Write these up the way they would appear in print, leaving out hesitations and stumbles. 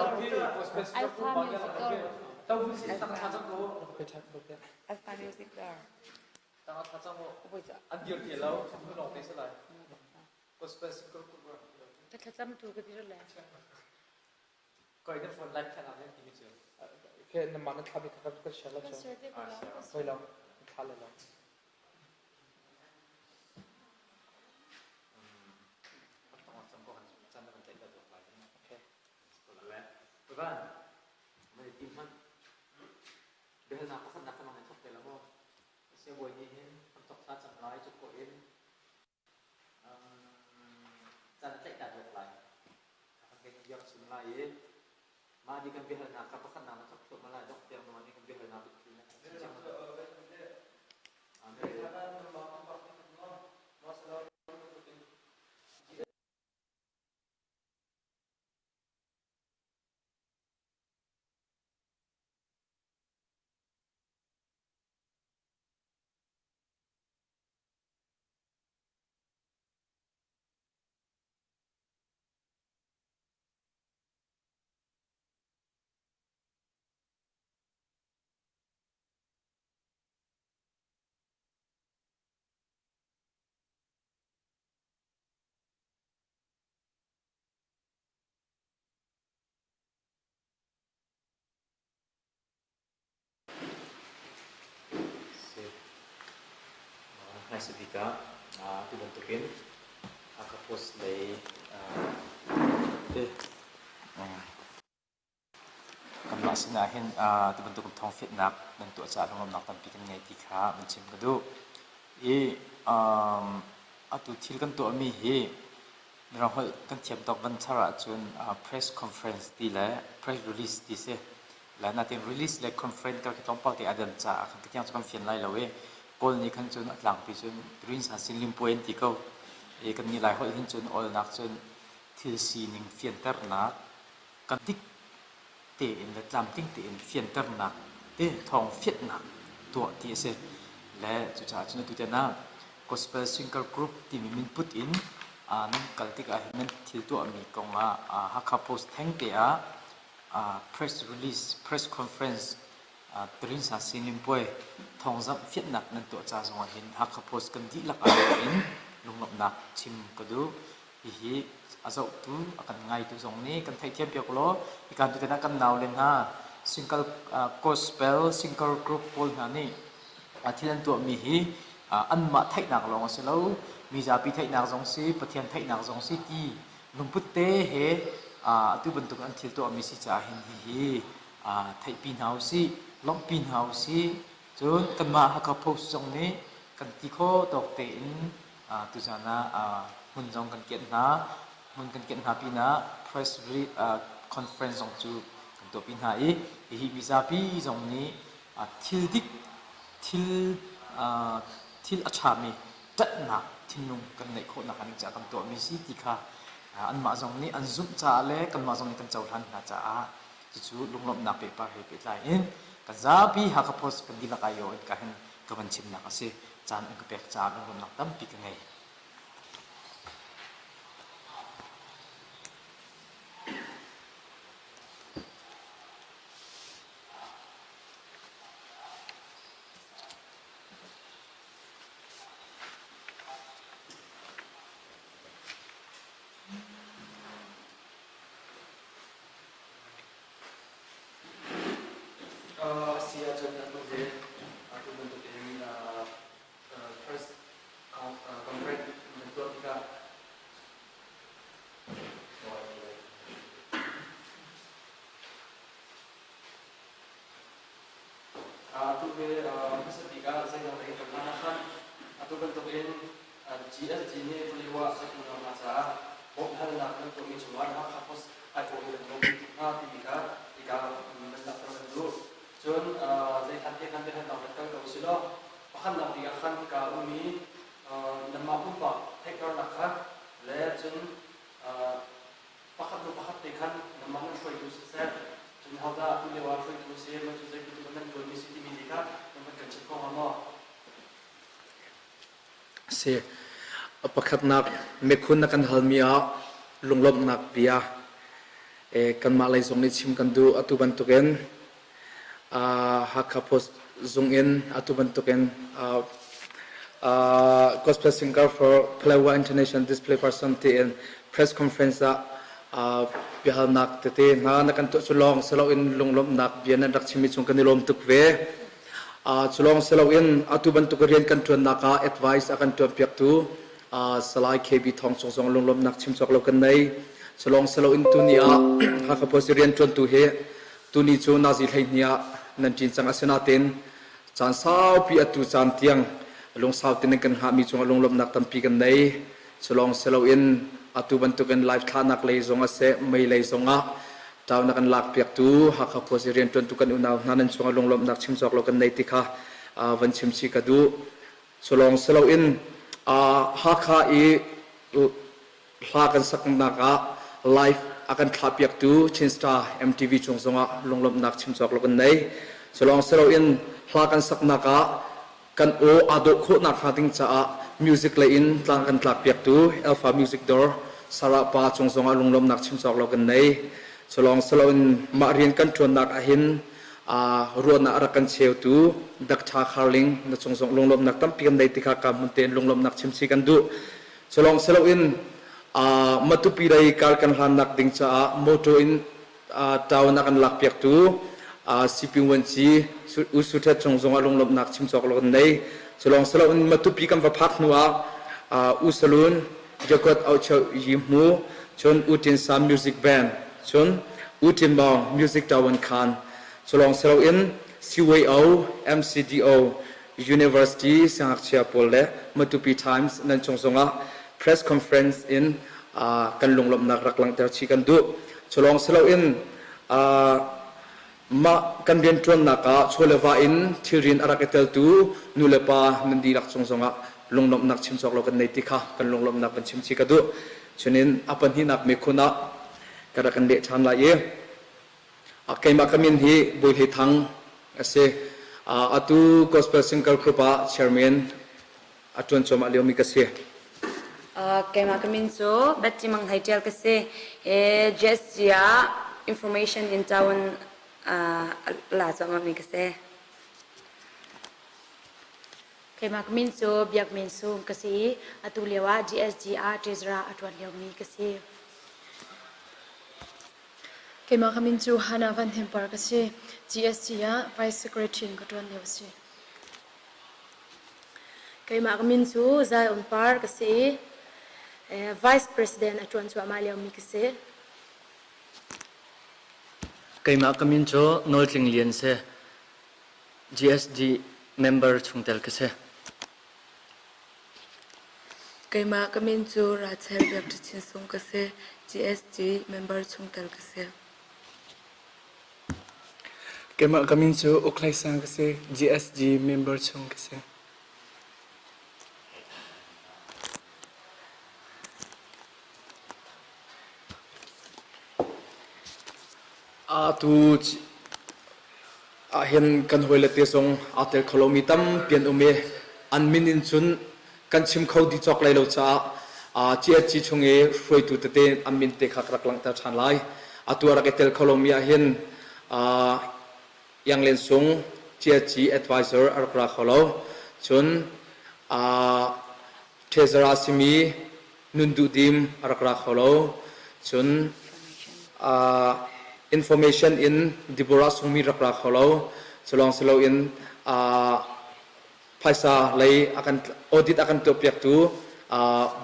Door. Alpha Music Door. Alpha Music Door. Ka thlacam tu ka dir le. Ke na mah na thla mi kha kan share la Kan share te ko la. Hoi lo, thla le lo. Hmaisa bik ah atu bantukin Hakha Post lei te kanmah sinah hin tu bantuk thawngfianhnak nan tuah caah lunglawmhnak tampi kan ngei ti kha van chim ka duh. I atu thil kan tuahmi hi Mirang holh kan thiam tawk van char ahcun press conference ti le press release ti si. Le natin release le conference kar khi tlawmpal te a dan caah khan tiang cu kan fian lai lo i Kawl nih khan cun a tlangpi cun Rin Sa Sin Limpuai an ti ko. I kan nih Lai holh hin cun awlnak cun thil sining fianternak kan dik tein le tlamtling tein fianternak te thawng fianhnak tuah ti a si. Le cucaah cun atu tiang ah Gospel Singer Group timi minput in nan kal tikah hin nan thil tuahmi kong ah Hakha Post theng te ah press release, press conference Trinsa Silimpuai thawngzamh fianhnak nan tuah ca zongah hin Hakha Post kan dihlak ah in lunglawmhnak chim ka duh. Hihi a zohtu, a kan ngaitu zong nih kan theihthiam piak law hikan tutan ah kan naule hna single gospel single group pawl hna nih thil an tuahmi hi anmah theihnak lawng a si lo, mi zapi theihnak zong si, Pathian theihnak zong si ti lungput te he atu bantuk an thil tuahmi si caah hin hihi theihpi hna usih, lawmhpi hna usih. Cun kanmah Hakha Post zong nih kan ti khawh tawk tein tuzan ah hmun zong kan kianh hna. Hmun kan kianh hna pinah press conference zong cu kan tuahpi hna i hihi mizapi zong nih thil dik, thil thil a ṭhami ṭanhnak thinlung kan ngeih khawh nakhnga ding caah kan tuahmi si ti kha anmah zong nih an zumh caah le kanmah zong nih kan cohlan hna caah cucu lunglawmhnak pehpar he pehtlai in kan zapi Hakha Post kan dihlak aiawh in ka hin ka van chimnak a si. Caan an ka pek caah lunglawmhnak tampi ka ngei. A si ahcun atu hi atu bantuk in first conference nan tuah tikah Atu hi hmasa bik ah zeidang lei kan hlan ah khan atu bantuk in GSG nih Paletwa kan unau hna caah bawmhhalnak kan tuahmi cungah Hakha Post aiawh in kan bawmh tuk hna timi kha hika nan langhter kan duh. Cun zeikhan te khan biahalnak rak kal ko usih law pakhatnak bik ah khan hika a ummi nanmah pumpak theihternak kha le cun pakhat hnu pakhat te khan nanmah nan hruaitu siseh, cun hodah atu lio ah hruaitu si, mah cu zei bantuk nan ṭuanmi si timi te kha nan van kan chimh ko hnga maw? Si. Pakhatnak mikhun na kan halmi ah lunglawmhnak bia. Kanmah lei zong nih chim kan duh. Atu bantukin Hakha Post zung in atu bantukin Gospel Singer for Palawa International Display Person tiin press conference ah biahalnak tete hna na kan tuah cu lawng si loin lunglawmhnak bia nan rak chimmi cung kan i lawm tuk ve. Cu lawng si loin atu bantuk rian kan ṭuannak ah advice a kan ṭuanpiaktu Salai KB Thawng cung zong lunglawmhnak chim cawk lo kan nei. Cu lawng si loin tuni ah Hakha Post rian ṭuantu hi tuni cu nazi 12 ah nan ṭin cang. Asinain caan saupi atu caan tiang lungsau tein nan kan hngahmi cungah lunglawmhnak tampi kan nei. Cu lawng si loin atu bantukin live thlahnak lei zong ah seh, mei lei zong ah ṭau na kan lakpiaktu Hakha Post rianṭuantu kan unau hna nan cungah lunglawmhnak chim cawk lo kan nei ti kha van chim chih ka duh. Cu lawng si loin Hakha i hla kan saknak ah live a kan thlahpiaktu Chin Star MTV cung zongah lunglawmhnak chim cawk lo kan nei. Cu lawng si loin hla kan saknak ah kan aw aa dawh khawhnak hnga ding caah music lei in tlang kan tlakpiaktu Alpha Music Dawr Sarah pa cung zongah lunglawmhnak chim cawk lo kan nei. Cu lawng si loin mah rian kan ṭuannak ahhin ruahnak a rak kan cheutu Dr. Kharling na cung zong lunglawmhnak tampi kan nei ti kha ka hmun tein lunglawmhnak chimchi kan duh. Cu lawng si loin Matupi lei kar kan hlannak ding caah motor in town a kan lakpiaktu Sipin Wanci U Su Thet cung zongah lunglawmhnak chim cawk lo kan nei. Cu lawng si loin Matupi kan va phak hnu ah U Salun Jacob Aucheu Yi Hmu cun U Tin Sa Music Band cun U Tin Maung Music Tawan Khan cu lawng si loin CYO, MCDO, University siangngakchia pawl le Matupi Times nan cung zongah press conference in kan lunglawmhnak rak langhter chih kan duh. Cu lawng si loin mah kan rianṭuannak ah chaw le va in thilrian a rak i teltu nu le pa nan dihlak cung zongah lunglawmhnak chim cawk lo kan nei ti kha kan lunglawmhnak kan chim chih ka duh. Cunin a pahnihnak mikhun ah ka rak in leh ṭhan lai i keimah ka min hi Bawi Hlei Thang a si. Atu Gospel Singer Group ah chairman a ṭuan cuahmah liomi ka si. Keimah ka min cu Betty Mang Hlei Ṭial ka si. GSG ah information in town la cuahmahmi ka si. Keimah ka min cu Biak Men Sung ka si i atu lio ah GSG ah treasurer a ṭuan liomi ka si. Keimah ka min cu Hannah Van Hnem Par ka si. GSG ah Vice Secretary in ka ṭuan lio a si. Keimah ka min cu Zion Par ka si i Vice President a ṭuan cuahmah liomi ka si. Keimah ka min cu Nawl Tling Lian si. GSD member chungtel ka si. Keimah ka min cu Rachel Biak Ṭha Chin Sung ka si. GSG member chungtel ka si. Keimah ka min cu Uk Hlei Sang ka si. GSG member chung ka si. Atu ahhin kan hawile te zong aa tel kho lomi tampi an um i an min in cun kan chim kho dih cawk lai lo caah GSG chung i hruaitu tete an min te kha ka rak langhter ṭhan lai. Atu a rak i tel kho lomi ahhin Iang Len Sung GSG advisor a rak ra kho lo. Cun treasurer a simi Nun Duh Dim a rak ra kho lo. Cun information in Deborah Sungmi rak ra kho lo. Cu lawng si loin phaisa lei a kan audit a kan tuahpiaktu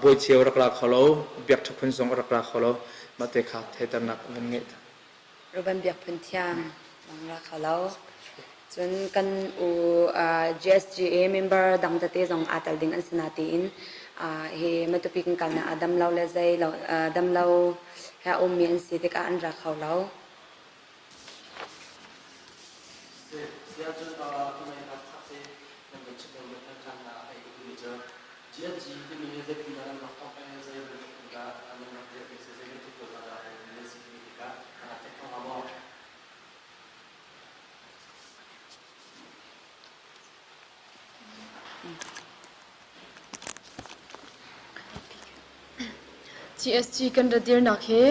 bawi cheu rak ra kho lo biak ṭhakhun zong a rak ra kho lo mah te kha theiternak van ngeih Ruben Biak Phun Thiang zong ra kho lo cun kan u GSGA member dang tete zong aa tel ding an si na tiin hi Matupi kan kalnak ah dam lo le zei lo dam lo he a ummi an si tikah an ra kho lo Siahcun tunai ah thakte nan van chim deuh kan ṭhan na ei ka duhmi cu GFG timi hi zeitin dah nan rak thawk i zei bantuk in dah nan rak dirh mi si zei bantuk pawl dah nan si timi ti kha kan rak theih kho hnga maw? GSG kan ra dirnak hi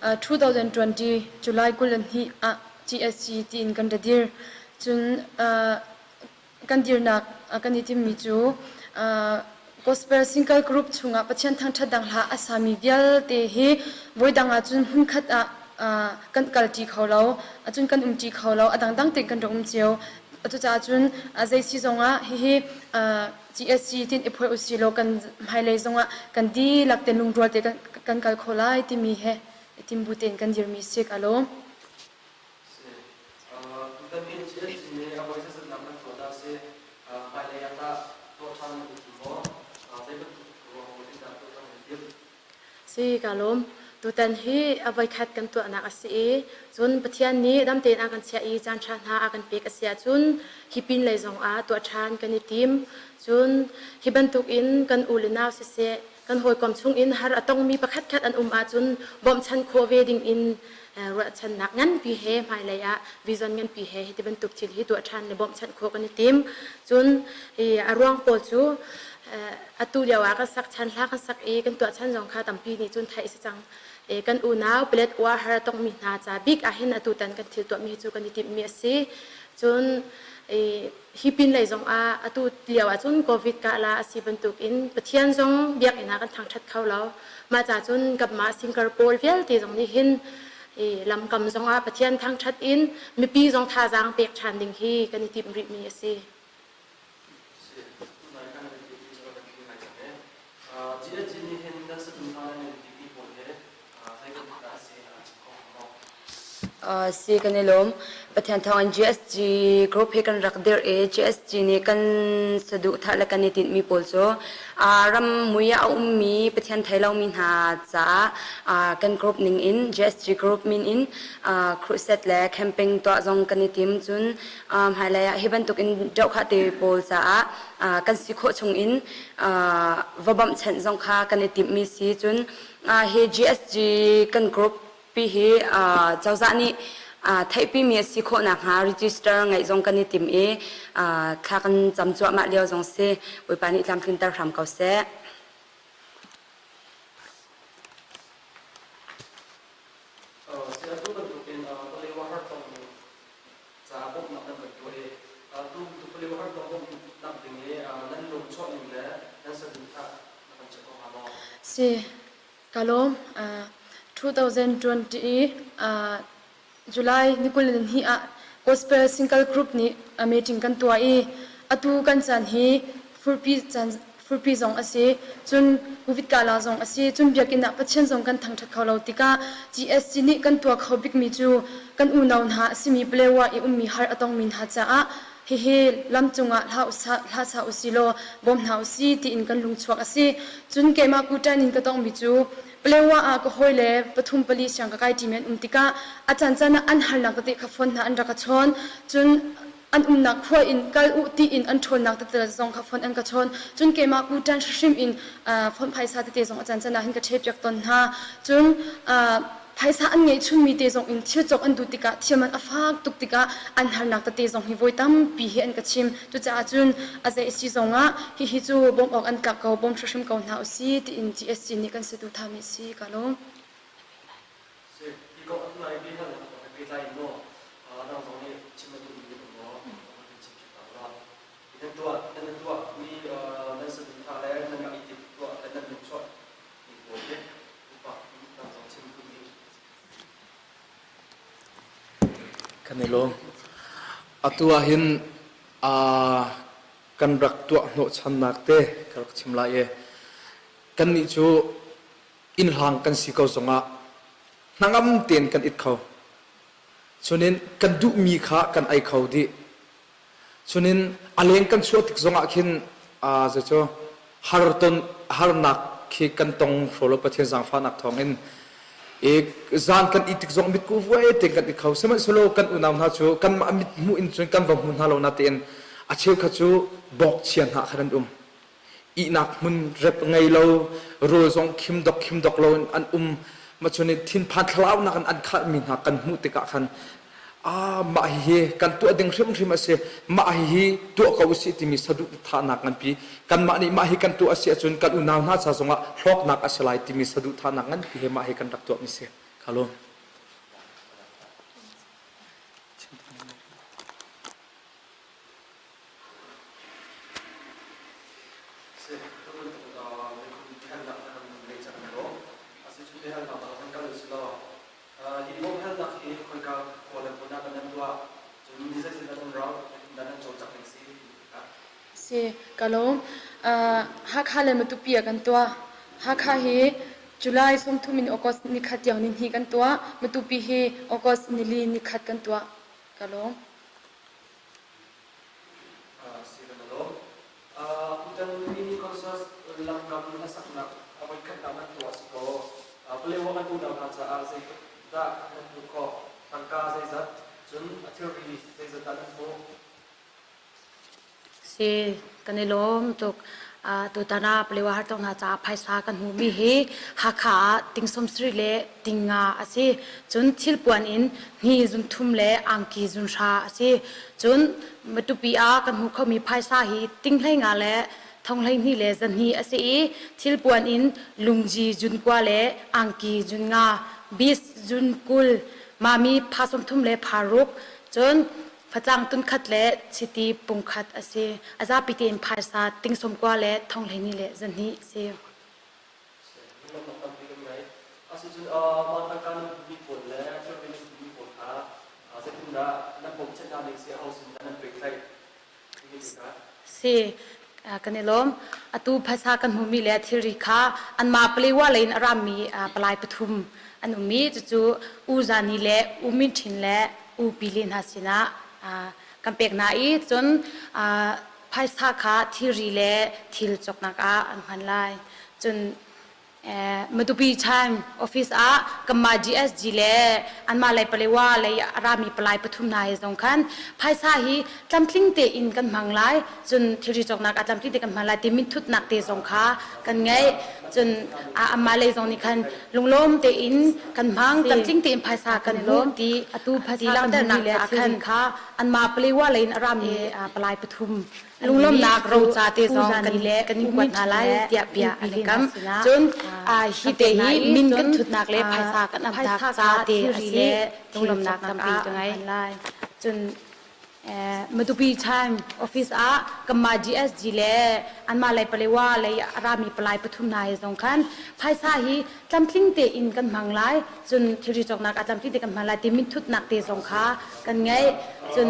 2020 July 22 ah GSG tiin kan ra dir. Cun kan dirnak kan i timmi cu Gospel Single Group chungah Pathian thangṭhat dang hla a sami vialte hi voidang ahcun hmunkhat ah kan kalṭi kho lo, cun kan umṭi kho lo, a dangdang tein kan rak um cio. Cucaah cun zei si zongah hihi GSC tin i phoih usih law kan hmailei zongah kan dihlak te lungrual te kan kal kho lai timi he i timbu tein kan dirmi si ka lawm. Si. Tutan hi GSC nih a voi zeizatnak nan tuah dah si? Hmailei ah tah tuah ṭhan nan i tim maw? Zei bantuk ruang in dah tuah ṭhan nan i timh? Si, ka lawm. Tutan hi a voikhat kan tuahnak a si i cun Pathian nih dam tein a kan chiah i caan ṭha hna a kan pek a si ahcun hi pinlei zongah tuah ṭhan kan i tim. Cun hi bantukin kan u le nau siseh, kan hawikom chungin har a tongmi pakhatkhat an um ahcun bawmhchanh khawh ve dingin ruahchannak nganpi he hmailei ah vision nganpi he hi ti bantuk thil hi tuah ṭhan le bawmhchanh khawh kan i tim. Cun a ruang pawl cu atu lio ah kan sak chan hla kan sak i kan tuah chan zong kha tampi nih cun theih a si cang. Kan unau palet uar har a tongmi hna ca bik ah hin atu tan kan thil tuahmi hi cu kan i timhmi a si. Cun hi pinlei zong ah atu lio ah cun COVID ka la a si bantuk in Pathian zong biakinn ah kan thangṭhat kho lo. Mah ca cun kanmah singer pawl vialte zong nih hin lamkam zong ah Pathian thangṭhat in mipi zong thazaang pek ṭhan ding hi kan i timh rihmi a si. Si kan i lawm. Pathian thawngin GSG group hi kan rak dirh i GSG nih kan saduhthah le kan i tinhmi pawl cu ram mui ah a ummi Pathian thei lomi hna caah kan group ning in GSG group min in crusade le camping tuah zong kan i tim. Cun hmailei ah hi bantuk in dohkhah te pawl caah kan si khawh chung in va bawmhchanh zong kha kan i timhmi si. Cun hi GSG kan group pi hi cozah nih theihpimi a si khawh nakhnga register ngeih zong kan i tim i thla kan cam cuahmah lio zong si. Bawipa nih tlamtlinter hram ko seh. Atu bantukin Paletwa hartong caah bawmhnak nan kan tuah i tu Paletwa hartong bawmhnak ding i nan lung chuah ning le nan saduhthah na kan chimh kho hnga maw? Si. Ka lawm. 2020 July ni 22 ah Gospel Single Group nih a meeting kan tuah i atu kan caan hi furpi caan furpi zong a si cun Covid kala zong a si cun biakinn ah Pathian zong kan thangṭhat kho lo tikah GSC nih kan tuah kho bikmi cu kan unau hna a simi Palewa i ummi har a tongmi hna caah hihi lam cungah hlah sa usih law bawm hna usih tiin kan lungchuak a si. Cun keimah kuṭan in ka tonghmi cu Palewa ah ka hawile pathum pali siang ka kai ṭimi an um tikah a caancaan ah an harnak tete kha phone hna an rak ka chawn. Cun an umnak khua in kal u tiin an ṭhawnnak tete zong kha phone an ka chawn. Cun keimah kuṭan hrimhrim in phone phaisa tete zong a caancaan ah hin ka ṭhepiak tawn hna. Cun Phaisa an ngeihchunmi te zong in thil cawk an duh tikah thil man a fak tuk tikah an harnak tete zong hi voi tampi hi an ka chim. Cucaah cun a zei a si zongah hihi cu bawmh awk an tlak ko, bawm hrimhrim ko hna usih tiin GSC nih kan saduhthahmi a si. Ka lawm. Si, hi kong a tunai biahalnak kong he pehtlai in maw nang zong nih chim na duhmi um maw? Kan chim piak ta ula. Nan tuah nan tuah mi nan saduhthah le nan rak i timh tuah le nan lungchuah Kan i lawm. Atu ah hin kan rak tuah hnawhchannak te ka rak chim lai i kannih cu innhlang kan si ko zongah hnangam tein kan it kho. Cunin kan duhmi kha kan ei kho dih. Cunin a leng kan chuah tik zongah khin cu harton harnak khi kan tong hraw lo Pathian zaangfahnak thawngin i zan kan i tik zong mitku vuai tein kan i kho sihmanhsehlaw kan unau hna cu kanmah mit hmuh in cun kan va hmu hna lo na tein a cheukhat cu bawkchia hna khan an um ihnak hmun rep ngei lo rawl zong khim dok khim dok lo in an um ma chun i thinphan thlalaunak in an khalmi hna kan hmuh tikah khan ah mah hihi kan tuah ding hrimhrim a si mah hihi tuah ko usih timi saduhthahnak nganpi kanmah nih mah hi kan tuah a si ahcun kan unau hna ca zongah hlawknak a si lai timi saduhthahnak nganpi he mah hi kan rak tuahmi si. Ka lawm. Si, ka lawm. Hakha le Matupi ah kan tuah. Hakha hi July 30 in August nikhat tiang nihnih kan tuah. Matupi hi August nili nikhat kan tuah. Ka lawm. Si kan lawm. Tutan mini concert lamkam hlasaknak a voikhatnak nan tuah si kaw, Paletwa kan unau hna caah zeidah nan hmuh khawh? Tangka zeizat, cun a thilri zeizat dah nan hmuh? Si, kan i lawm tuk. Tutan ah Paletwa hartong hna caah phaisa kan hmuhmi hi Hakha ah ting 70 le ting nga a si. Cun thilpuan in hni zun thum le angki zun hra a si. Cun Matupi ah kan hmuh khomi phaisa hi ting 15 le thong 12 le zahnih a si i thilpuan in lungji zun kua le angki zun nga, bis zun 20, mami pha 30 le pha ruk, cun facang tun khat le chiti pung khat a si. A zapi tein phaisa ting 90 le thong 12 le zahnih a si. Lawmhnak tampi kan ngei. Asicun mah tangka nan hmuhmi pawl le thilri nan hmuhmi pawl kha zeitindah nan bawmchan hna ning si aho sin dah nan pehtlaih? Si, kan i lawm. Atu phaisa kan hmuhmi le thilri kha anmah Palewa lei in a rami palai pathum an um i cucu U Zani le U Min Ṭhin le U Pi Le hna sinah kan pek hna i cun phaisa kha thilri le thil cawknak ah an hman lai. Cun Matupi Time office ah kanmah GSG le anmah lei Palewa lei a rami palai pathum hna he zong khan phaisa hi tlamtling tein kan hmang lai. Cun thilri cawknak ah tlamtling tein kan hmang lai ti minthutnak te zong kha kan ngeih. Cun amah lei zong nih khan lunglawm tein kan hmang, tlamtling tein phaisa kan hmuh ti atu phaisa langhternak caah khan kha anmah Palewa lei in a rami palai pathum lunglawmhnak roca te zong kan le kan in kuat hna lai tiah bia an i kam. Cun hi te hi min kan thutnak le phaisa kan amtak ca te a si. Lunglawmhnak tampi ka ngei. Cun Matupi Time office ah kanmah GSG le anmah lei Palewa lei a rami palai pathum hna he zong khan phaisa hi tlamtling tein kan hmang lai. Cun thilri cawknak ah tlamtling te kan hmang lai ti minthutnak te zong kha kan ngeih. Cun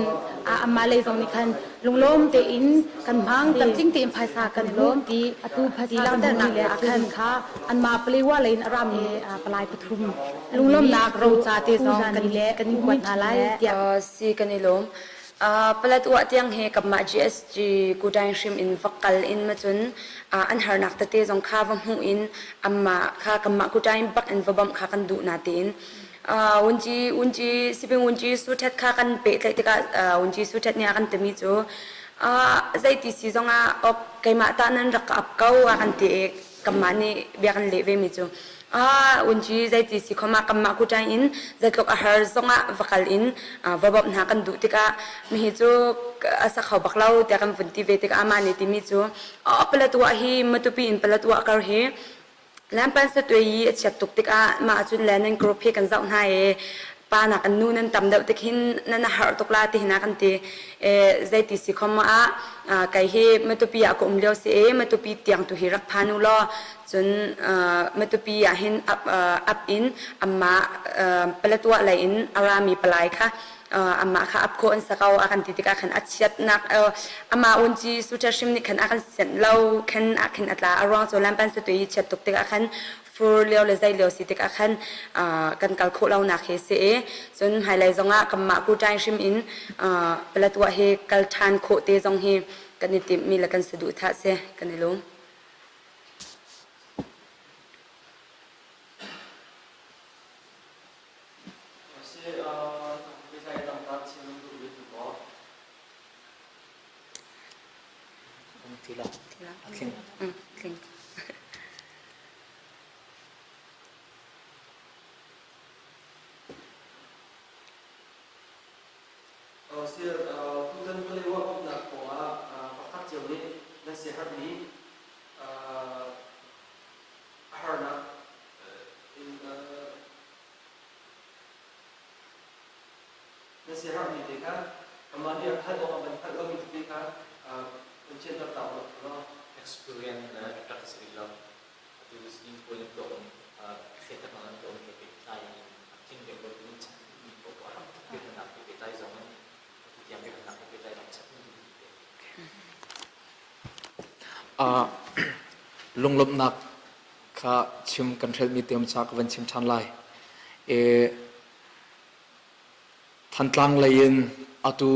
amah lei zong nih khan lunglawm tein kan hmang, tlamtling tein phaisa kan lawm ti atu phaisa langhternak le khan kha anmah Palewa lei in a rami palai pathum lunglawmnak roca te zong kan le kan in kuat hna lai tiah Si kan i lawm. Paletwa tiang hi kanmah GSG Kudaing hrim in va kal in ma cun an harnak tete zong kha va hmuh in anmah kha kanmah Kudaing bak in va bawmh kha kan duh na tiin Wunci Wunci Sipin Wunci Suthet kha kan pehtlaih tikah Wunci Suthet nih a kan timi cu zeiti si zongah ok keimah tah nan rak ka ap ko a kan ti i kanmah nih bia kan leh vemi cu unci zeiti si khom ah kanmah kuṭaing in zeitluk a har zongah va kal in va bawmh hna kan duh tikah mihi cu a sa kho bak lo tiah kan vun ti ve tikah amah nih timi cu paletwa hi Matupi in paletwa kar hi lampan satwe yi a chiat tuk tikah mah cun le nan group hi kan zoh hna i pa nak in nu nan tam deuh tik hin nan har tuk la ti hina kan ti zeiti si khom ah kai hi Matupi ah ka um lio si e Matupi tiang tu hi rak phan u law cun Matupi ah hin up up in amma paletwa lei in arami palai kha amah kha ap kho an sa ko a kan ti tikah khan a chiatnak ama unci suter hrim nih khan a kan sianh lo khan ah khin a tla a ruang cu lampan sa tu hi chiat tuk tikah khan fur lio le zei lio si tikah khan kan kal khawh lonak hi si i cun hmailei zongah kanmah kuṭaing hrim in paletwa hi kal ṭhan khawh te zong hi kan i timhmi le kan saduhthah si kan i lung. Tling. Sir, tutan Paletwa bawmhnak kongah pakhat cio nih nan siaherhmi harnak in Nan siaherhmi te kha kanmah nih hngalh awk ah van hngalh lomi tete kha kan thianter ta u law. Experience le rak si rih lo. Atu sining pawl in tuah fehternak an tuahmi he pehtlai in a tling deuh lo ding in chap duhmi poah a hramthok biahalnak he pehtlai zong in atu tiang biahalnak he pehtlai zong chap duhmi te. Lunglawmhnak kha chim kan hrelhmi te um ca ka van chim ṭhan lai. E, Thantlang lei in atu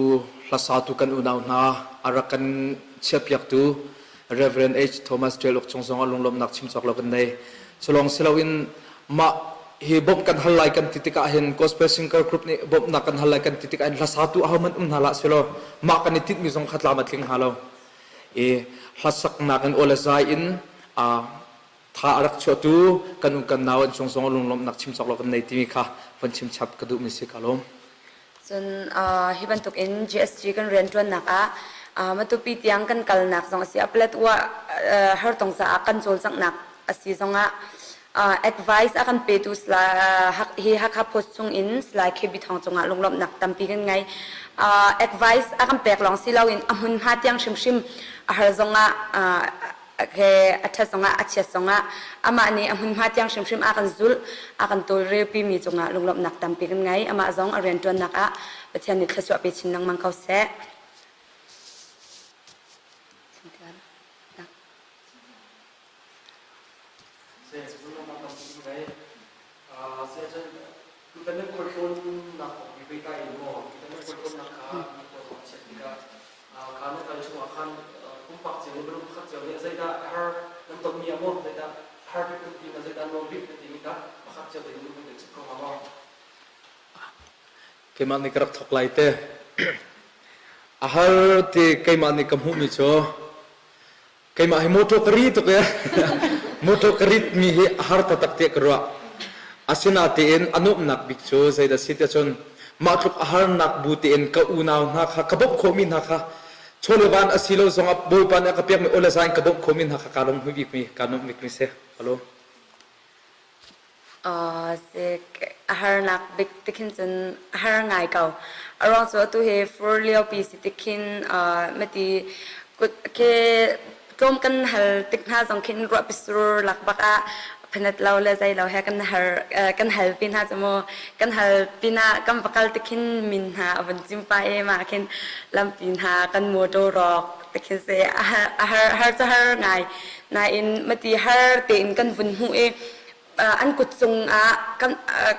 hlasatu kan unau hna a rak kan chiahpiaktu Rev. H. Thomas Ṭial Uk cung zong ah lunglawmhnak chim cawk lo kan nei. Culawng si loin mah hi bawmh kan hal lai kan ti tikah hin Gospel Singer Group nih bawmhnak kan hal lai kan ti tikah hin hlasatu ahohmanh um hna hlah selaw mah kan i tinhmi zong kha tlam a tling hnga lo. I hlasaknak in aw le zai in tha a rak chuahtu kan u kan nau an cung zong lunglawmhnak chim cawk lo kan nei timi kha von chim chap ka duhmi si ka lawm. Cun hi bantuk in GSG kan rianṭuannak ah Matupi tiang kan kalnak zong a si. Paletwa hartong caah kan cawlcanghnak a si zongah advice a kan petu hi Hakha Post chung in Salai KB Thawng cungah lunglawmhnak tampi kan ngei. Advice a kan pek lawng si loin a hmunhma tiang hrimhrim a har zongah he a ṭhat zongah a chiat zongah amah nih a hmunhma tiang hrimhrim a kan zulh a kan tawlrelpi mi cungah lunglawmhnak tampi kan ngei. Amah zong a rianṭuannak ah Pathian nih thluachuah pe chin lengmang ko seh. Tutan nan khualtlawnnak kong hi pehtlai in maw tutan nan khualtlawnnak kha na khua zong a chiat tikah kha na kal chungah khan pumpak cio nih minung pakhat cio nih zeidah har nan tonmi ah maw zeidah har bik nan ti zeidah nuam bik nan timi kha pakhat cio tein nan kan chim kho hnga maw? Keimah nih ka rak thawk lai te. A har ti keimah nih ka hmuhmi cu Keimah hi motor ka ri tuk i motor ka rit mi hi a har taktak tiah ka ruah. Asinain a nuamhnak bik cu zeidah a si tiah cun mah tluk a harnak bu tein ka unau hna kha ka bawmh khawhmi hna kha chawlevan a si lo zongah Bawipa nih a ka pekmi aw le za in ka bawmh khawhmi hna kha kaa lawm bikmi kaa nuamh bikmi si. Hello. A harnak bik tikhin cun a har ngai ko. A ruang cu atu hi fur liopi si tikhin mati kut ke tlawm kan hal tik hna zong khin ruahpi sur lak bak ah phanet lo le zei lo he kan har kan hal pi hna cu mu kan hal pinah kan va kal tikhin min hna a vun cim pa i mah khin lampi hna kan motor rawk tikhin se a har har cu har ngai. Nain mati har tein kan vun hmuh i an kut cungah kan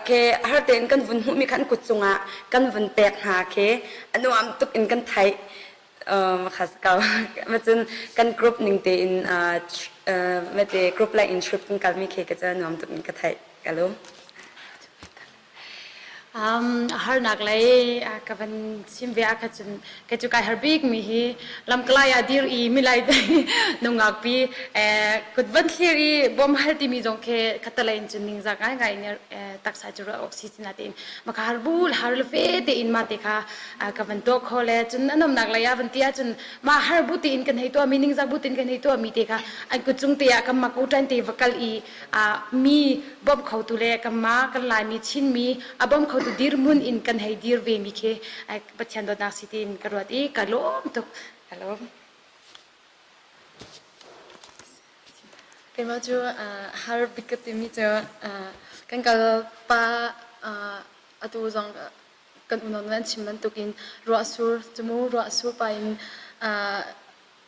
ke har tein kan vun hmuhmi kha an kut cungah kan vun pek hna khi a nuam tuk in kan theih khas ko macun kan group ning tein mate group lai in trip kan kalmi khi ka cu nuam tuk in ka theih ka lum. Harnak lei ka van chim ve ah kha cun kei cu kai har bik mi hi lamkalai ah dir i milai nungak pi kut van thlir i bawm hal timi zong khi khatalei in cun ningzak ngaingai in taksa cu ruah awk si cina tein maka har bu har le fe tein ma te kha ka van tuah kho le cun a nomnak lei ah van ti ahcun ma har bu tein kan hei tuah mi ningzak bu tein kan hei tuah mi te kha an kut cung te ah kan mak u tan te va kal i mi bawmh khotu le kanmah kan Laimi Chinmi a bawm khotu dirhmun in kan hei dir ve mi khi Pathian dawtnak si tiin ka ruat i ka lawm tuk ka lawm. Keimah cu har bik ka timi cu kan kal pa atu zong kan unau an chim bantukin ruah sur cumu ruah sur pa in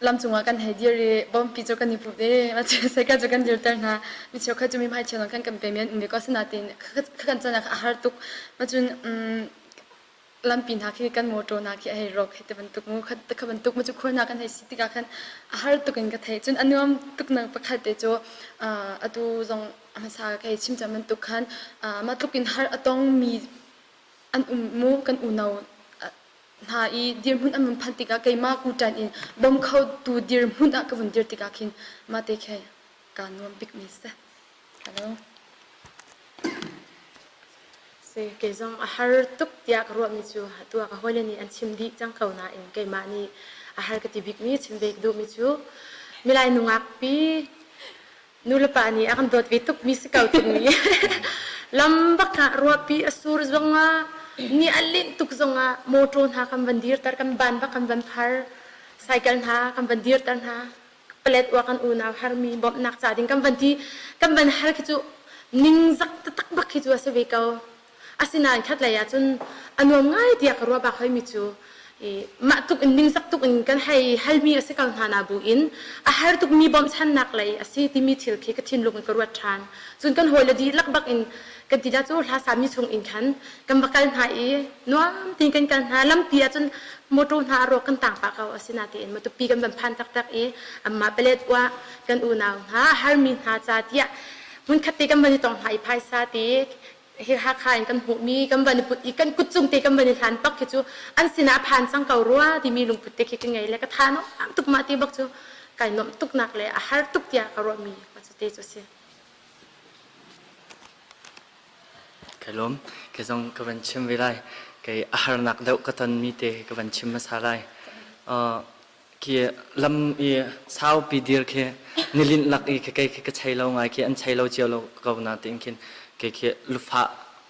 lam cungah kan hei dir i bawmpi cu kan i put i seka cu kan dirter hna. Mi cheukhat cu mi hmaichia zong kan kan pe mi an um ve ko. Asinain kha kan can ah a har tuk. Macun lampi hna khi kan motor hna khi a hei rawk hei ti bantuk mu kha kha bantuk mu cu khur hna kan hei si tikah khan a har tuk in ka theih. Cun a nuam tuk nak pakhat te cu atu zong a hmasa ka hei chim cang bantuk khan mah tluk in har a tong mi an um mu kan unau hna i dirhmun an vun phanh tikah keimah kuṭan in bawm khotu dirhmun ah ka vun dir tikah khin mah te khi kaa nuam bikmi si. Hello. Si, kei zong a har tuk tiah ka ruahmi cu atu ah ka hawile nih an chim dih cang ko nain keimah nih a har ka ti bikmi chim ve ka duhmi cu milai nungak pi nulepa nih a kan dawt ve tukmi si ko timi lam bak ah ruahpi a sur zongah. Ni a linh tuk zongah motor hna kan van dirter, kan ban bak kan van phar, cycle hna kan van dirter hna. Paletwa kan unau harmi bawmhnak ca ding kan van ti, kan van har khi cu ningzak taktak bak khi cu a si ve ko. Asinain khatlei ah cun a nuam ngai tiah ka ruah bak hoimi cu mah tuk in ningzak tuk in kan hei halmi a si ko hna na bu in a har tukmi bawmchannak lei a si timi thil khi ka thinlung in ka ruat ṭhan. Cun kan hawile dihlak bak in kan ti cu hla sami chung in khan kan va kal hna i nuam tein kan kal hna. Lampi ah cun motor hna a rawk kan tang pah ko. Asinain Matupi kan van phan taktak i anmah Paletwa kan unau hna harmi hna ca tiah hmunkhat te kan van i tong hna i phaisa te hi Hakha in kan hmuhmi kan van i put i kan kut cung te kan van i hlan pak khi cu an sinah a phan cang ko rua timi lungput te khi ka ngei le ka tha nuam tuk mah ti bak cu kai nuamh tuk nak le a har tuk tiah ka ruahmi cu te cu si. Kai lawm. Kei zong ka van chim ve lai. Kei a harnak deuh ka tonmi te ka van chim hmasa lai. Khi lam i saupi dir khi nilinh lak i khi kei khi ka chei lo ngai khi an chei lo cio lo ko na tiin khin kei khi lufah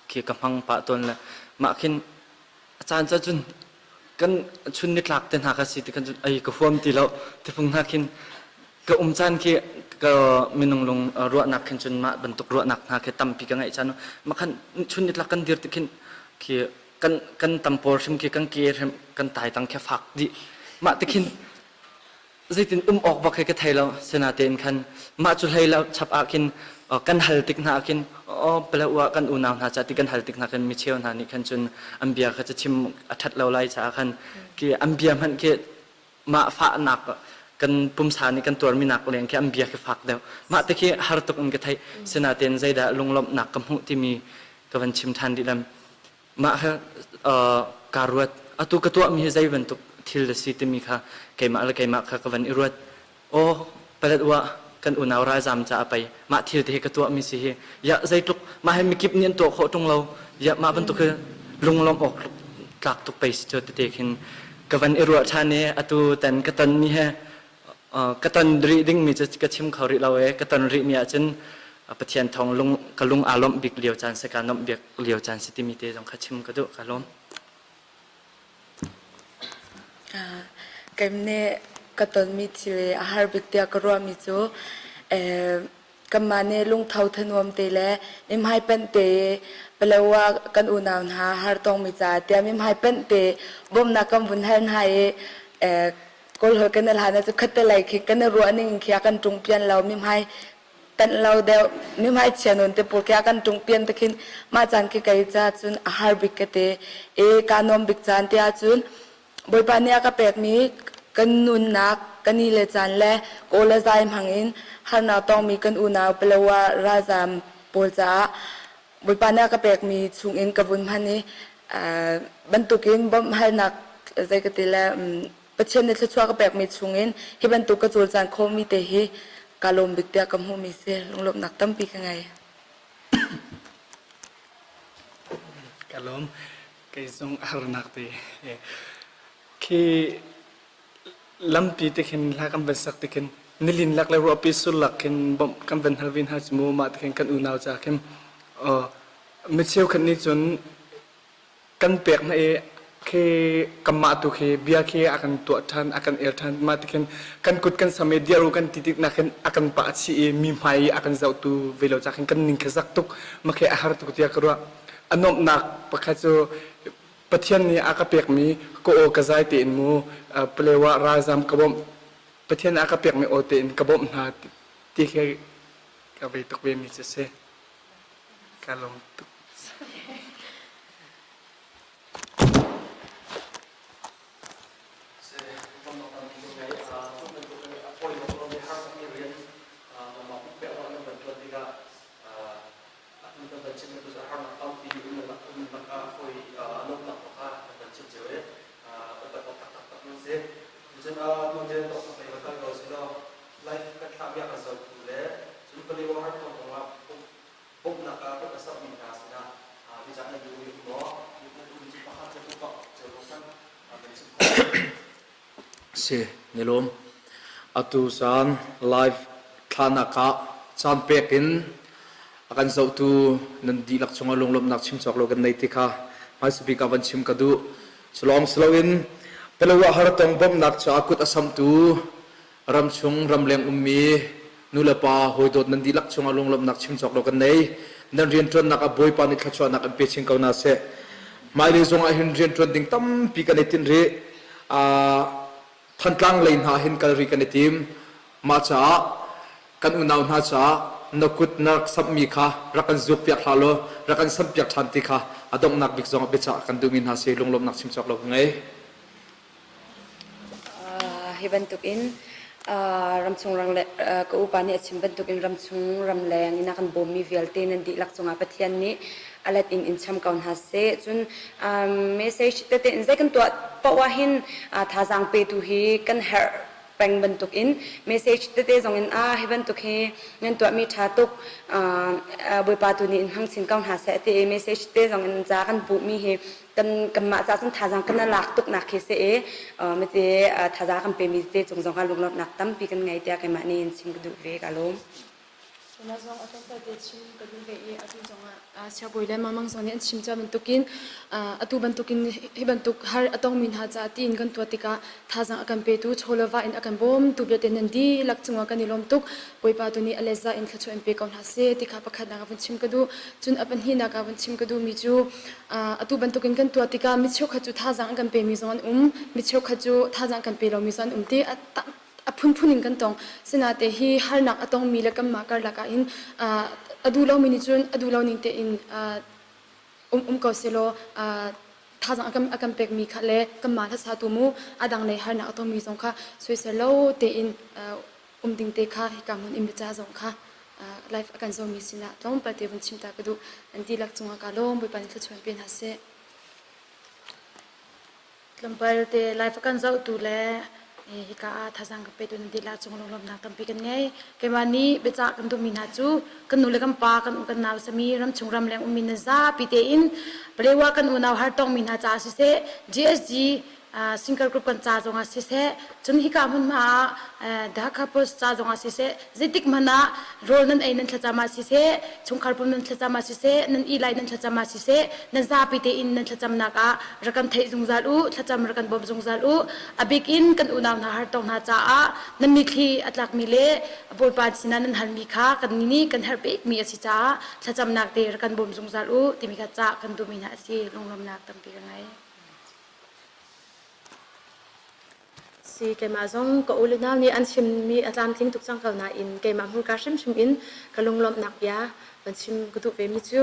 khi ka hmang pah tawn le mah khin a caan ca cun kan chun nitlak te hna kha si ti kan cun ai ka huam ti lo tifung hna khin ka um caan khi ka minung lung ruahnak khin cun mah bantuk ruahnak hna khi tampi ka ngeih caan mah khan chun nitlak kan dir ti khin khi kan kan tampawr hrim khi kan ke hrim kan taitang khi fak dih mah te khin zeitin um awk bak khi ka thei lo sinatein khan mah cu hlei lo chap ah khin kan hal tik hna ah khin o pala kan unau hna ca ti kan hal tik hna khin mi cheu hna nih khan cun an bia kha cu chim a that lo lai caah khan ki an bia hmanh khi mah fahnak kan pumsa nih kan tuarmi nak leng khi an bia khi fak deuh mah te khi har tuk in ka theih sinatein zeidah lunglawmhnak ka hmuh timi ka van chim ṭhan dih lam mah kha kaa ruat atu ka tuahmi hi zei bantuk thil a si timi kha keimah le keimah kha ka van i ruat aw paletwa kan unau ralzam caah pei mah thil te hi ka tuahmi si hi ya zeitluk mah hi mikip nih an tuah khawh ṭung lo ya mah bantuk hi lunglawmh awk tlak tuk pei si cu tete khin ka van i ruah ṭhan i atu tan ka tonmi he ka ton rih dingmi cu ka chim kho rih lo e ka ton rihmi ahcun Pathian thawng lung ka lung aa lawmh bik lio caan si kaa nuamh bik lio caan si timi te zong kha chim ka duh ka lawm. Keim nih ka tonmi thil i a har bik tiah ka ruahmi cu kanmah nih lungtho thanuam te le mihmai panh te i Palawa kan unau hna hartongmi caah tiah mihmai panh te bawmhnak kan vun hal hna i Kawlholh kan i hlan ahcun khattelei khi kan i ruah ning in khi a kan ṭungpian lo mihmai tanh lo deuh mihmai chia nawn te pawl khi a kan ṭungpian te khin mah caan khi kei ca cun a har bik ka ti i kaa nuam bik caan ti ahcun Bawipa nih a ka pekmi kan nunnak kan ni le caan le kawl le zai hmang in harnak tongmi kan unau Palawa ralzaam pawl caah Bawipa nih a ka pekmi chungin ka vun hman i bantukin bawmhhalnak zei ka ti le Pathian nih thluachuah ka pekmi chungin hi bantuk ka cawlcang khawhmi te hi kaa lawm bik tiah ka hmuhmi si. Lunglawmhnak tampi ka ngei. Ka lawm. Kei zong a harnak te. Khi lampi te khin hla kan van sak te khin nilin lak le ruahpi sul lak khin bawmh kan van hal ve hna cu mu mah te khin kan unau ca khin mi cheukhat nih cun kan pek hna i khi kanmah tu khi bia khi a kan tuah ṭhan a kan el ṭhan mah ti khin kan kut kan sam i diar u kan ti tik nak hin a kan pah chih i mi hmai i a kan zohtu ve lo ca khin kan ning khi zak tuk mah khi a har tuk tiah ka ruah a nuamhnak pakhat cu Pathian nih a ka pekmi ka aw ka zai tein mu Palewa ralzam ka bawmh Pathian a ka pekmi aw tein ka bawmh hna ti khi ka vei tuk ve mi cu si ka lawm tuk. Bawmhnak ah kan sakmi hna sinah biacah nan duhmi um maw? Na duhmi cu pakhat cu pumpak cio zong khan kan chim khawh. Si, ni lawm. Atu caan live thlanak ah caan pek in a kan zohtu nan dihlak cungah lunglawmhnak chim cawk lo kan nei ti kha hmaisabik ah van chim ka duh. Culawng si loin Palawa hartong bawmhnak caah kut a samtu ramchung ramleng ummi nulepa hawidawt nan dihlak cungah lunglawmhnak chim cawk lo kan nei. Nan rianṭuannak ah Bawipa nih thluachuahnak in pe chin ko hna seh. Hmailei zong ah hin rianṭuan ding tampi kan i tinh rih. Thantlang lei hna hin kal rih kan i tim. Mah caah kan unau hna caah na kut na rak samhmi kha rak kan zukpiak hlah law rak kan samhpiak ṭhan ti kha a donghnak bik zong ah biacah kan duhmi hna si lunglawmhnak chim cawk lo ka ngei. Hi bantukin ramchung ka upa nih a chim bantukin ramchung ramleng in a kan bawmmi vialte nan dihlak cungah Pathian nih a let in in cham ko hna seh. Cun message tete in zei kan tuah paoh ah hin thazaang petu hi kan herh peng bantukin message tete zong in ah hi bantuk hi nan tuahmi ṭha tuk Bawipa tu nih in hmang chin ko hna seh ti i message te zong in ca kan puhmi hi kan kanmah ca cun thazaang kan lak tuk nak khi si i mate thazaang kan pemi te cung zong ah lunglawmhnak tampi kan ngei tiah keimah nih in chim ka duh ve ka lawm. Keimah zong a tlawmpal te chim ka duh ve i atu zongah siangbawi le mamang zong nih an chim cia bantukin atu bantukin hi bantuk har a tongmi hna caah tiin kan tuah tikah thazaang a kan petu chawleva in a kan bawmtu vialte nan dihlak cungah kan i lawm tuk. Bawipa tu nih a letza in thluachuah in pe ko hna seh ti kha pakhatnak ah vun chim ka duh. Cun a pahnihnak ah vun chim ka duhmi cu atu bantukin kan tuah tikah mi cheukhat cu thazaang an kan pemi zong an um, mi cheukhat cu thazaang kan pe lomi zong an um ti a phunphun in kan tong. Sinate hi harnak a tongmi le kanmah karlak ah hin a duh lomi nih cun a duh lo ning tein um ko selaw thazaang a kan pekmi kha le kanmah hlasatu mu a dang lei harnak a tongmi zong kha soisel lo tein um ding te kha hika hmun in biaca zong kha life a kan zomi sinah tlawmpal te vun chim ta ka duh. An dihlak cungah ka lawm. Bawipa nih thluachuah in pe hna seh. Tlawmpal te live a kan zohtu le hika ah thazaang ka petu nan dihlak cung lunglawmhnak tampi kan ngei. Keimah nih biacah kan duhmi hna cu kan nu le kan pa, kan u kan nau sami ramchung ramleng ummi nan zapi tein Palewa kan unau har tongmi hna caah siseh GSG single group kan ca zongah siseh cun hika hmunhma ah Dhaka Post ca zongah siseh zeitik hmanh ah rawl nan ei nan thlacam ah siseh chungkhar pum nan thlacam ah siseh nan i lai nan thlacam ah siseh nan zapi tein nan thlacamnak ah rak kan theih zungzal u thlacam rak kan bawm zungzal u a bik in kan unau hna hartong hna caah nan mitthli a tlakmi le Bawipa sinah nan halmi kha kan nih kan herh bikmi a si caah thlacamnak te rak kan bawm zungzal u timi kha cah kan duhmi hna a si lunglawmnak tampi ka ngei. Si keimah zong ka u le nau nih an chimmi a tlamtling tuk cang ko nain keimah hmurka hrimhrim in ka lunglawmhnak bia van chim ka duh vemi cu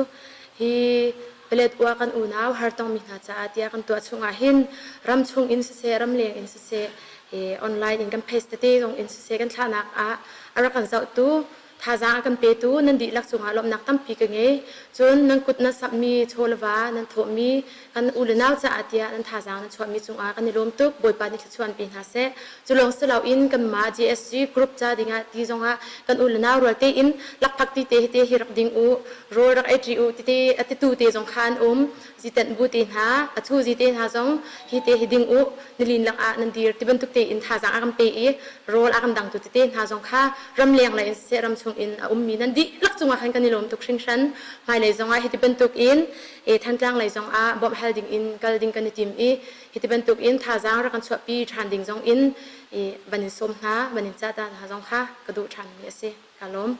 hi Paletwa kan unau hartongmi hna caah tiah kan tuah chungah hin ram chung in siseh ramleng in siseh hi online in kan page tete zong in siseh kan thlahnak ah a rak kan zohtu Thazaang a kan petu nan dihlak cungah lawmhnak tampi ka ngei. Cun nan kut nan samhmi chawleva nan thawhmi kan u le nau caah tiah nan thazaang nan chuahmi cungah kan i lawm tuk. Bawipa nih thluachuah in pe hna seh. Cu lawng si loin kanmah GSG group ca dingah ti zongah kan u le nau rual tein lakphak ti te hi te hi rak ding u, rawl rak ei ṭi u tite a titu te zong kha an um. Zitenh bu te hna, a chu zi te hna zong hi te hi ding u, nilin lakah nan dir ti bantuk tein thazaang a kan pe i rawl a kan dangtu tete hna zong kha ramleng lei in siseh ramchung in a ummi nan dihlak cungah khan kan i lawm tuk hringhran. Hmailei zongah hiti bantuk in e Thantlang lei zongah bawmh hal ding in kal ding kan i tim i hiti bantuk in thazaang rak kan chuahpi ṭhan ding zong in i van in sawm hna, van in cah ta hna zong kha ka duh ṭhanmi a si. Ka lawm.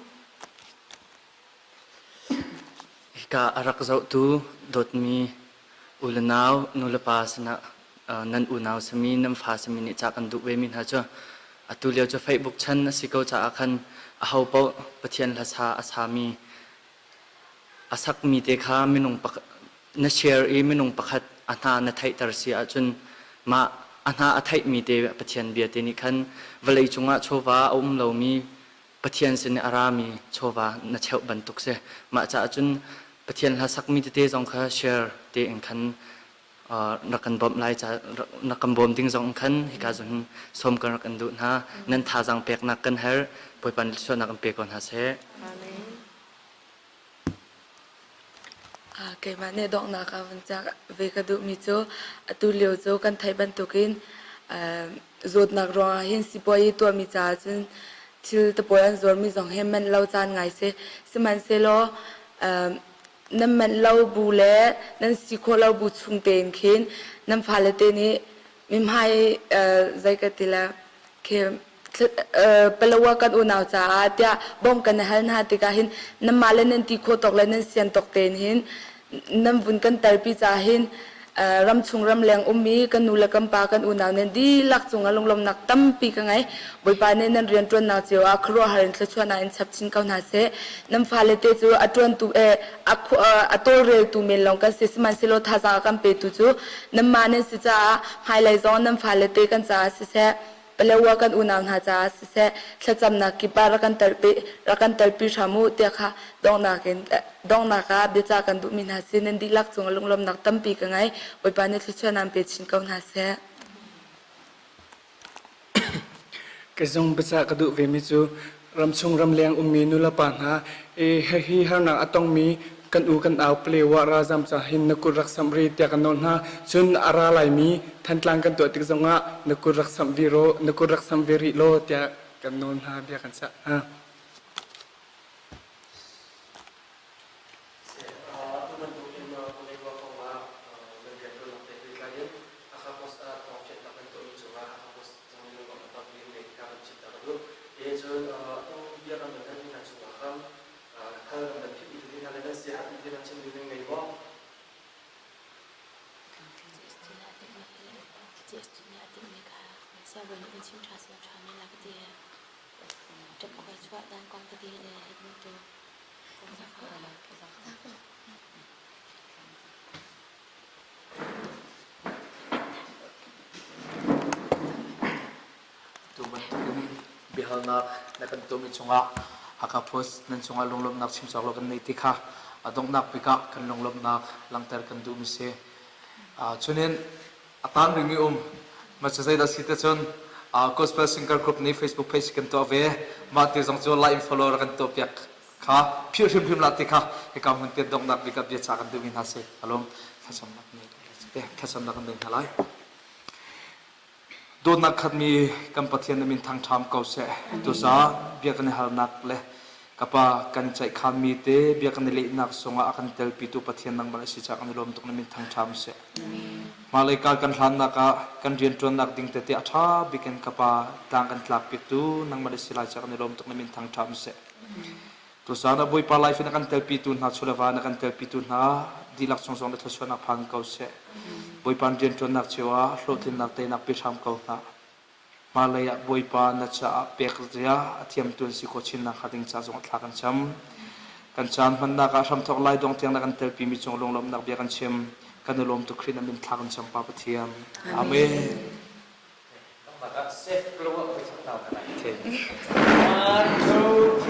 Hika a rak zohtu dawtmi u le nau, nu le pa sinah nan unau sami, nan fa sami nih ca kan duh vemi hna cu atu lio cu Facebook chan a si ko caah khan aho paoh Pathian hlasa a sami a sakmi te kha minung na share i minung pakhat a hna na theihter si ahcun mah a hna a theihmi te Pathian bia te nih khan vawlei cungah chawva a um lomi Pathian sin i a rami chawva na cheuh bantuk si. Mah caah cun Pathian hla sakmi tete zong kha share tein khan rak kan bawmh lai ca rak kan bawm ding zong khan hika zun sawm kan rak kan duh hna. Nan thazaang peknak kan herh. Bawipa nih thluachuahnak kan pe ko hna seh. Amen. Keimah nih donghnak ah vun cak ve ka duhmi cu atu lio cu kan theih bantukin zawtnak ruangah hin sipuazi tuahmi caah cun thil te pawl an zuarmi zong hi manh lo caan ngai si. Sihmanhsehlaw. Nan manh lo bu le nan si khawh lo bu chung tein khin nan fale te nih mihmai zei ka ti le khi Palawa kan unau caah tiah bawmh kan hal hna tikah hin nanmah le nan ti khawh tawk le nan sian tawk tein hin nan vun kan telpi caah hin ramchung ramleng ummi kan nu le kan pa kan unau nan dihlak cungah lunglawmhnak tampi ka ngei. Bawipa nih nan rianṭuannak cio ah khuaruahhar in thluachuahnak in chap chin ko hna seh. Nan fale te cu a ṭuantu a tawlreltu men lawng kan si sihmanhsehlaw thazaang a kan petu cu nanmah nan si caah hmailei zong nan fale te kan caah siseh Palawa kan unau hna caah siseh thlacamnak kip ah rak kan telpi rak kan telpi hram u tiah kha donghnak in donghnak ah biacah kan duhmi hna si nan dihlak cungah lunglawmhnak tampi ka ngei. Bawipa nih thluachuahnak in pe chin ko hna seh. Ka zong biacah ka duh vemi cu ramchung ramleng ummi nulepa hna hihi harnak a tongmi kan u kan au Palewa ralzam ca hin na kut rak samh rih tiah kan nawl hna. Cun a ra laimi Thantlang kan tuah tik zongah na kut rak samh ve rawh, na kut rak samh ve rih law tiah kan nawl hna bia kan cah hna. Atu bantukin Palewa kongah nan rianṭuannak he pehtlai in Hakha Post ah thawngfianhnak nan tuahmi cungah Hakha Post zong nih lawmhnak tampi in ngei tikah kan chimter ka duh. Cun atu bia kan van halmi hna cungah khan hal kan van phihmi tete hna le nan siaherhmi te hna chimmi nan ngei maw? Tu bantukin biahalnak na kan tuahmi cungah Hakha Post nan cungah lunglawmhnak chim cawk lo kan nei ti kha a donghnak bik ah kan lunglawmhnak langhter kan duhmi si. Cunin a taan rihmi um ma cu zeidah si te cun Gospel Singer Group nih Facebook page kan tuah ve. Mah ti zong cu like and follow rak kan tuahpiak kha philh hrimhrim lah ti kha hika hmun te donghnak bik ah biaca kan duhmi hna si. Alawm thlacamnak nei thlacamnak kan nei hna lai. Dawtnak khatmi kan Pathian na min thangṭham ko seh. Tuza bia kan i halnak le ka Pa kan i ceihkhanmi te bia kan i lehnak zongah a kan telpitu Pathian nangmah na si caah kan i lawm tuk na min thangṭham seh. Hmailei kal kan hlannak ah kan rianṭuannak ding tete a ṭha bik in ka Pa tlang kan tlak pitu nangmah na si lai caah kan i lawm tuk na min thangṭham seh. Tuzaan ah Bawipa life in a kan telpitu hna chuleva na kan telpitu hna dihlak chung zong na thluachuahnak phan ko seh. Bawipa rianṭuannak cio ah hlawhtlinnak teinak pe hram ko hna. Hmalei ah Bawipa na caah pek zia a thiamtu an si khawh chinnak hnga ding ca zong thla kan cam. Kan caan hmannak ah hramthawk lai dong tiang na kan telpimi cung lunglawmhnak bia kan chim. Kan i lawm tuk Khrih na min thla kan cam Pa Pathian. Amen. One, two, three.